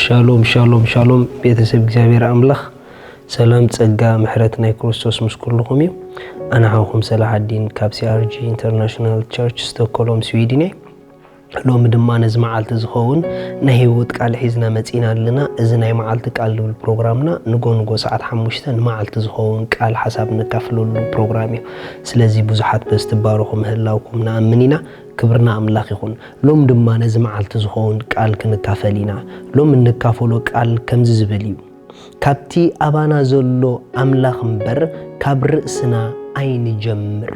ሻሎም ሻሎም ሻሎም፣ ቤተሰብ እግዚኣብሔር ኣምላኽ፣ ሰላም ጸጋ ምሕረት ናይ ክርስቶስ ምስ ኩልኹም እዩ። ኣነ ሓውኹም ሰላሓዲን ካብ ሲኣርጂ ኢንተርናሽናል ቸርች ስቶኮሎም ስዊድን እየ። ሎሚ ድማ ነዚ መዓልቲ ዝኸውን ናይ ህይወት ቃል ሒዝና መጺና ኣለና። እዚ ናይ መዓልቲ ቃል ዝብል ፕሮግራምና ንጎ ንጎ ሰዓት ሓሙሽተ ንመዓልቲ ዝኸውን ቃል ሓሳብ ንካፍለሉ ፕሮግራም እዩ። ስለዚ ብዙሓት በዚ ትባረኹ ምህላውኩም ንኣምን ኢና። ክብርና ኣምላኽ ይኹን። ሎም ድማ ነዚ መዓልቲ ዝኸውን ቃል ክንካፈል ኢና። ሎም እንካፈሎ ቃል ከምዚ ዝብል እዩ። ካብቲ ኣባና ዘሎ ኣምላኽ እምበር ካብ ርእስና ኣይንጀምር።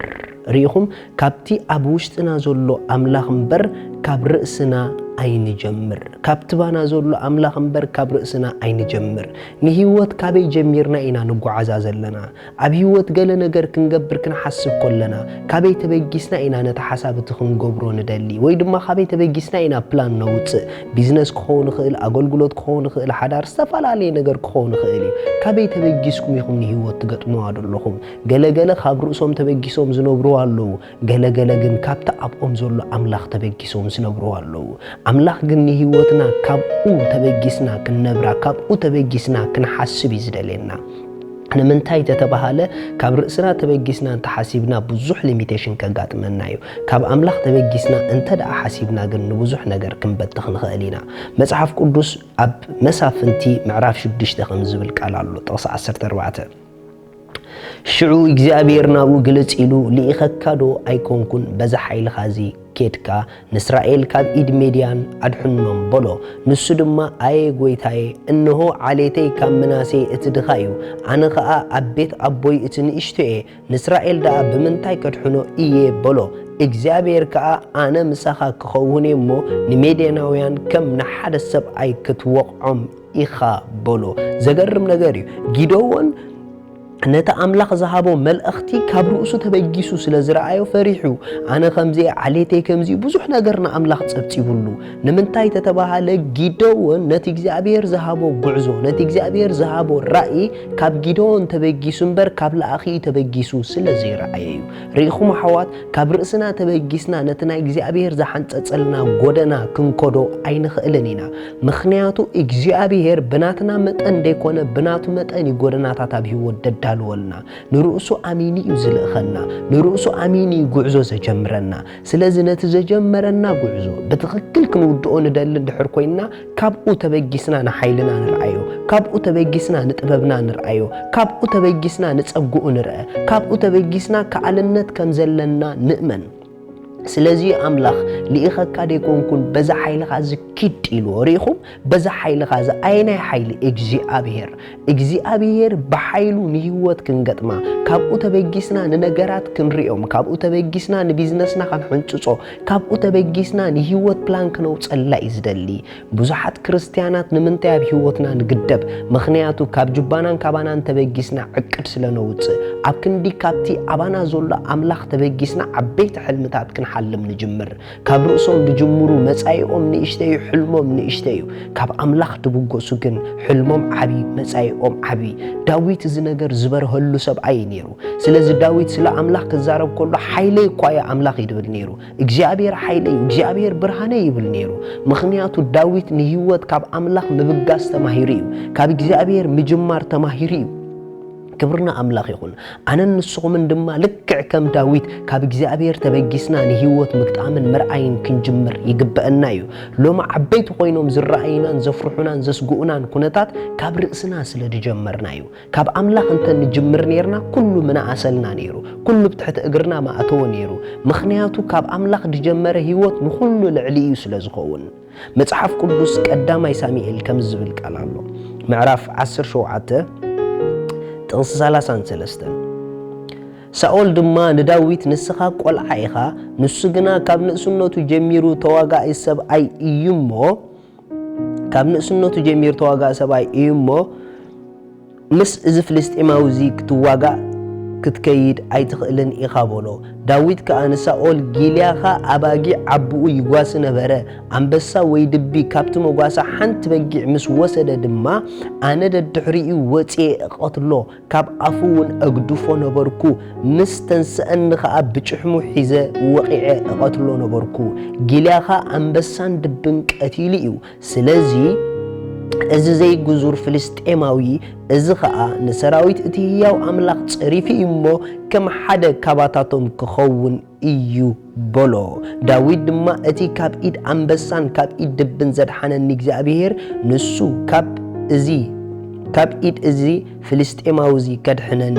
ርኢኹም? ካብቲ ኣብ ውሽጥና ዘሎ ኣምላኽ እምበር ካብ ርእስና ኣይንጀምር። ካብቲ ባና ዘሎ ኣምላኽ እምበር ካብ ርእስና ኣይንጀምር። ንህይወት ካበይ ጀሚርና ኢና ንጓዓዛ ዘለና? ኣብ ህይወት ገለ ነገር ክንገብር ክንሓስብ ከለና፣ ካበይ ተበጊስና ኢና ነቲ ሓሳብ እቲ ክንገብሮ ንደሊ? ወይ ድማ ካበይ ተበጊስና ኢና ፕላን ነውጽእ? ቢዝነስ ክኸውን ይኽእል፣ ኣገልግሎት ክኸውን ይኽእል፣ ሓዳር፣ ዝተፈላለየ ነገር ክኸውን ይኽእል እዩ። ካበይ ተበጊስኩም ኢኹም ንህይወት ትገጥምዋ ዘለኹም? ገለ ገለ ካብ ርእሶም ተበጊሶም ዝነብሩ ኣለዉ። ገለ ገለ ግን ካብቲ ኣብኦም ዘሎ ኣምላኽ ተበጊሶም ዝነብሩ ኣለዉ። ኣምላኽ ግን ንህይወትና ካብኡ ተበጊስና ክንነብራ፣ ካብኡ ተበጊስና ክንሓስብ እዩ ዝደልየና። ንምንታይ ተተባሃለ፣ ካብ ርእስና ተበጊስና እንተሓሲብና ብዙሕ ሊሚቴሽን ከጋጥመና እዩ። ካብ ኣምላኽ ተበጊስና እንተ ደኣ ሓሲብና ግን ንብዙሕ ነገር ክንበትኽ ንኽእል ኢና። መጽሓፍ ቅዱስ ኣብ መሳፍንቲ ምዕራፍ ሽዱሽተ ከም ዝብል ቃል ኣሎ፣ ጥቕሲ ዓሰርተ ኣርባዕተ። ሽዑ እግዚኣብሔር ናብኡ ግልጽ ኢሉ፣ ልኢኸካዶ ኣይኮንኩን? በዚ ሓይልኻ እዚ ኬድካ ንእስራኤል ካብ ኢድ ሜድያን ኣድሕኖም በሎ። ንሱ ድማ፣ ኣየ ጐይታየ፣ እንሆ ዓሌተይ ካብ ምናሴ እቲ ድኻ እዩ፣ ኣነ ኸኣ ኣብ ቤት ኣቦይ እቲ ንእሽቶ እየ፣ ንእስራኤል ደኣ ብምንታይ ከድሕኖ እየ? በሎ። እግዚኣብሔር ከኣ፣ ኣነ ምሳኻ ክኸውን እየ እሞ፣ ንሜድያናውያን ከም ንሓደ ሰብኣይ ክትወቕዖም ኢኻ በሎ። ዘገርም ነገር እዩ። ጊደዎን ነቲ ኣምላኽ ዝሃቦ መልእኽቲ ካብ ርእሱ ተበጊሱ ስለ ዝረኣዮ ፈሪሑ፣ ኣነ ከምዚ እየ፣ ዓሌተይ ከምዚ እዩ፣ ብዙሕ ነገር ንኣምላኽ ጸብጺቡሉ። ንምንታይ ተተባሃለ፣ ጊደዎን ነቲ እግዚኣብሔር ዝሃቦ ጉዕዞ፣ ነቲ እግዚኣብሔር ዝሃቦ ራእይ ካብ ጊደዎን ተበጊሱ እምበር ካብ ለኣኺ ተበጊሱ ስለ ዘይረኣየ እዩ። ርኢኹም ኣሕዋት፣ ካብ ርእስና ተበጊስና ነቲ ናይ እግዚኣብሔር ዝሓንጸጸልና ጎደና ክንከዶ ኣይንኽእልን ኢና። ምኽንያቱ እግዚኣብሔር ብናትና መጠን ደይኮነ፣ ብናቱ መጠን እዩ ጎደናታት ኣብ ህይወት ደዳልወልና። ንርእሱ ኣሚኑ እዩ ዝልእኸና፣ ንርእሱ ኣሚኑ እዩ ጉዕዞ ዘጀምረና። ስለዚ ነቲ ዘጀመረና ጉዕዞ ብትኽክል ክንውድኦ ንደሊ እንድሕር ኮይንና፣ ካብኡ ተበጊስና ንሓይልና ንርኣዮ፣ ካብኡ ተበጊስና ንጥበብና ንርኣዮ፣ ካብኡ ተበጊስና ንጸግኡ ንርአ፣ ካብኡ ተበጊስና ከኣልነት ከም ዘለና ንእመን። ስለዚ ኣምላኽ ልኢኸካ ደይኮንኩን በዛ ሓይልኻ እዚ ኪድ ኢልዎ። ርኢኹም? በዛ ሓይልኻ እዚ። ኣየናይ ሓይሊ? እግዚኣብሔር። እግዚኣብሔር ብሓይሉ ንህይወት ክንገጥማ፣ ካብኡ ተበጊስና ንነገራት ክንሪኦም፣ ካብኡ ተበጊስና ንቢዝነስና ክንሕንጽጾ፣ ካብኡ ተበጊስና ንህይወት ፕላን ክነውጸላ እዩ ዝደሊ። ብዙሓት ክርስትያናት ንምንታይ ኣብ ህይወትና ንግደብ? ምኽንያቱ ካብ ጅባናን ካባናን ተበጊስና ዕቅድ ስለ ነውጽእ፣ ኣብ ክንዲ ካብቲ ኣባና ዘሎ ኣምላኽ ተበጊስና ዓበይቲ ሕልምታት ክንሓልም ንጅምር። ካብ ርእሶም ዝጅምሩ መጻኢኦም ንእሽተይ እዩ፣ ሕልሞም ንእሽተይ እዩ። ካብ ኣምላኽ ድብገሱ ግን ሕልሞም ዓቢ፣ መጻኢኦም ዓቢ። ዳዊት እዚ ነገር ዝበርሀሉ ሰብኣይ እዩ ነይሩ። ስለዚ ዳዊት ስለ ኣምላኽ ክዛረብ ከሎ ሓይለይ እኳ እዩ ኣምላኽ እዩ ድብል ነይሩ። እግዚኣብሔር ሓይለይ እዩ፣ እግዚኣብሔር ብርሃነይ ይብል ነይሩ። ምኽንያቱ ዳዊት ንህይወት ካብ ኣምላኽ ምብጋስ ተማሂሩ እዩ። ካብ እግዚኣብሔር ምጅማር ተማሂሩ እዩ። ክብርና ኣምላኽ ይኹን። ኣነን ንስኹምን ድማ ልክዕ ከም ዳዊት ካብ እግዚኣብሔር ተበጊስና ንህይወት ምግጣምን ምርኣይን ክንጅምር ይግበአና እዩ። ሎሚ ዓበይቲ ኮይኖም ዝረኣዩናን ዘፍርሑናን ዘስግኡናን ኩነታት ካብ ርእስና ስለ ዝጀመርና እዩ። ካብ ኣምላኽ እንተ ንጅምር ኔርና፣ ኩሉ ምነኣሰልና ነይሩ። ኩሉ ብትሕቲ እግርና መኣተወ ነይሩ። ምኽንያቱ ካብ ኣምላኽ ዝጀመረ ህይወት ንኹሉ ልዕሊ እዩ ስለ ዝኸውን። መጽሓፍ ቅዱስ ቀዳማይ ሳሙኤል ከምዚ ዝብል ቃል ኣሎ። ምዕራፍ ዓሰርተ ሸውዓተ ጥቕሲ ሰላሳን ሰለስተን። ሳኦል ድማ ንዳዊት፣ "ንስኻ ቈልዓ ኢኻ፣ ንሱ ግና ካብ ንእስነቱ ጀሚሩ ተዋጋኢ ሰብኣይ እዩ እሞ፣ ካብ ንእስነቱ ጀሚሩ ተዋጋኢ ሰብኣይ እዩ እሞ፣ ምስ እዚ ፍልስጤማዊ እዚ ክትዋጋእ ክትከይድ ኣይትኽእልን ኢኻ" በሎ። ዳዊት ከኣ ንሳኦል፣ "ጊልያኻ ኣባጊዕ ኣቦኡ ይጓሲ ነበረ። ኣንበሳ ወይ ድቢ ካብቲ መጓሰ ሓንቲ በጊዕ ምስ ወሰደ ድማ፣ ኣነ ደድሕሪኡ ወጽየ እቐትሎ፣ ካብ ኣፉ እውን እግድፎ ነበርኩ። ምስ ተንስኣኒ ኸኣ ብጭሕሙ ሒዘ ወቒዐ እቐትሎ ነበርኩ። ጊልያኻ ኣንበሳን ድብን ቀቲሉ እዩ። ስለዚ እዚ ዘይግዙር ፍልስጤማዊ፣ እዚ ኸኣ ንሰራዊት እቲ ህያው ኣምላኽ ጸሪፉ እዩ እሞ፣ ከም ሓደ ካባታቶም ክኸውን እዩ በሎ። ዳዊት ድማ፣ እቲ ካብ ኢድ ኣንበሳን ካብ ኢድ ድብን ዘድሓነኒ እግዚኣብሄር፣ ንሱ ካብ እዚ፣ ካብ ኢድ እዚ ፍልስጤማዊ እዚ ከድሕነኒ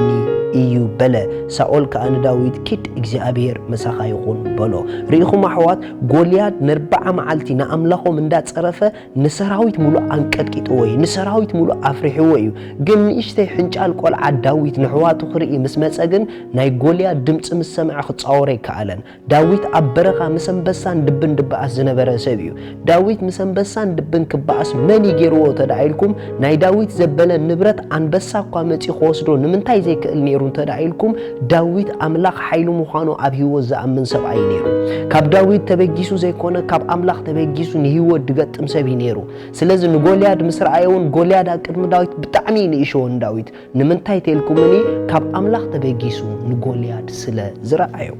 እዩ በለ። ሳኦል ከኣ ንዳዊት፣ ኪድ፣ እግዚኣብሄር ምሳኻ ይኹን በሎ። ርኢኹም ኣሕዋት፣ ጎልያድ ነርብዓ መዓልቲ ንኣምላኾም እንዳጸረፈ ንሰራዊት ሙሉእ ኣንቀጥቂጥዎ እዩ፣ ንሰራዊት ሙሉእ ኣፍሪሕዎ እዩ። ግን ንእሽተይ ሕንጫል ቆልዓ ዳዊት ንሕዋቱ ክርኢ ምስ መጸ ግን ናይ ጎልያድ ድምጺ ምስ ሰምዐ ክጻወሮ ኣይከኣለን። ዳዊት ኣብ በረኻ ምስ ኣንበሳን ድብን ድበኣስ ዝነበረ ሰብ እዩ። ዳዊት ምስ ኣንበሳን ድብን ክበኣስ መን እዩ ገይርዎ ተደኣ ኢልኩም፣ ናይ ዳዊት ዘበለ ንብረት ኣንበሳ እኳ መጺኡ ክወስዶ ንምንታይ ዘይክእል ነይሩ እንተደኣ ኢልኩም፣ ዳዊት ኣምላኽ ሓይሉ ምዃኑ ኣብ ህይወት ዝኣምን ሰብኣይ እዩ ነይሩ። ካብ ዳዊት ተበጊሱ ዘይኮነ፣ ካብ ኣምላኽ ተበጊሱ ንህይወት ድገጥም ሰብ እዩ ነይሩ። ስለዚ ንጎልያድ ምስ ረኣዮ እውን፣ ጎልያድ ኣብ ቅድሚ ዳዊት ብጣዕሚ እዩ ንእሽዎ ንዳዊት። ንምንታይ ተልኩምኒ? ካብ ኣምላኽ ተበጊሱ ንጎልያድ ስለ ዝረኣዮ።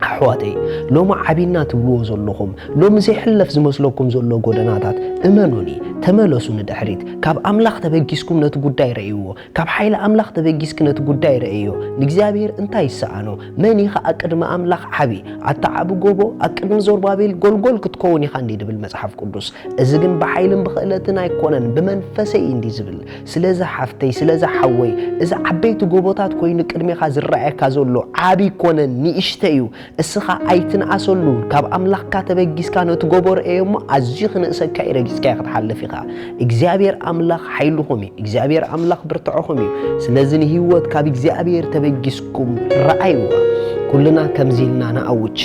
ኣሕዋተይ፣ ሎሚ ዓቢና ትብልዎ ዘለኹም፣ ሎሚ ዘይሕለፍ ዝመስለኩም ዘሎ ጎደናታት፣ እመኑኒ፣ ተመለሱ ንድሕሪት። ካብ ኣምላኽ ተበጊስኩም ነቲ ጉዳይ ረእይዎ። ካብ ሓይሊ ኣምላኽ ተበጊስኪ ነቲ ጉዳይ ረእይዮ። ንእግዚኣብሔር እንታይ ይሰኣኖ? መን እዩ ኸኣ ቅድሚ ኣምላኽ ዓቢ? ኣታ ዓቢ ጎቦ፣ ኣብ ቅድሚ ዘሩባቤል ጎልጎል ክትከውን ኢኻ እንዲ ድብል መጽሓፍ ቅዱስ። እዚ ግን ብሓይልን ብኽእለትን ኣይኮነን፣ ብመንፈሰይ እዩ እንዲ ዝብል። ስለዚ ሓፍተይ፣ ስለዚ ሓወይ፣ እዚ ዓበይቲ ጎቦታት ኮይኑ ቅድሜኻ ዝረኣየካ ዘሎ ዓቢ ኣይኮነን፣ ንእሽተይ እዩ። እስኻ ኣይትንኣሰሉ፣ ካብ ኣምላኽካ ተበጊስካ ነቲ ጎቦ ርኣዮ እሞ ኣዝዩ ክንእሰካ እዩ፣ ረጊጽካዮ ክትሓልፍ ኢኻ። እግዚኣብሔር ኣምላኽ ሓይልኹም እዩ፣ እግዚኣብሔር ኣምላኽ ብርትዖኹም እዩ። ስለዚ ንህይወት ካብ እግዚኣብሔር ተበጊስኩም ረኣይዋ። ኩልና ከምዚ ኢልና ንኣውጅ።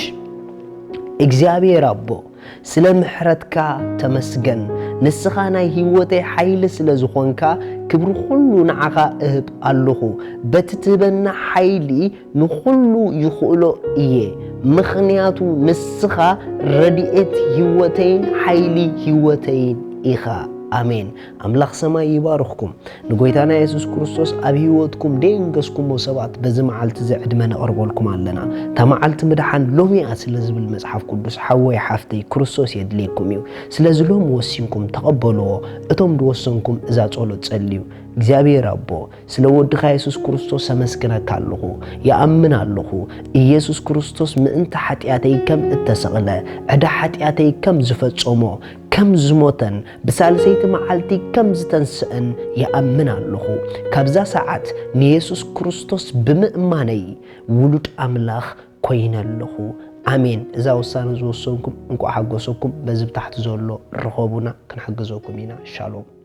እግዚኣብሔር ኣቦ፣ ስለ ምሕረትካ ተመስገን። ንስኻ ናይ ህይወተይ ሓይሊ ስለ ዝኾንካ፣ ክብሪ ኩሉ ንዓኻ እህብ ኣለኹ። በቲ ትህበና ሓይሊ ንኹሉ ይኽእሎ እየ፣ ምኽንያቱ ንስኻ ረድኤት ህይወተይን ሓይሊ ህይወተይን ኢኻ። ኣሜን። ኣምላኽ ሰማይ ይባርኽኩም። ንጎይታና የሱስ ክርስቶስ ኣብ ህይወትኩም ደየንገስኩሞ ሰባት በዚ መዓልቲ እዚ ዕድመ ነቕርበልኩም ኣለና። እታ መዓልቲ ምድሓን ሎሚ እያ ስለ ዝብል መጽሓፍ ቅዱስ፣ ሓወይ ሓፍተይ፣ ክርስቶስ የድልየኩም እዩ። ስለዚ ሎሚ ወሲንኩም ተቐበልዎ። እቶም ዝወሰንኩም እዛ ጸሎት ጸልዩ። እግዚኣብሔር ኣቦ፣ ስለ ወድኻ የሱስ ክርስቶስ ኣመስግነካ ኣለኹ። ይኣምን ኣለኹ፣ ኢየሱስ ክርስቶስ ምእንቲ ሓጢኣተይ ከም እተሰቕለ፣ ዕዳ ሓጢኣተይ ከም ዝፈጸሞ፣ ከም ዝሞተን ብሳልሰይቲ መዓልቲ ከም ዝተንስአን ይኣምን ኣለኹ። ካብዛ ሰዓት ንየሱስ ክርስቶስ ብምእማነይ ውሉድ ኣምላኽ ኮይነ ኣለኹ። ኣሜን። እዛ ውሳነ ዝወሰንኩም እንቋዕ ሓጎሰኩም። በዚ ብታሕቲ ዘሎ ርኸቡና፣ ክንሕግዘኩም ኢና። ሻሎም።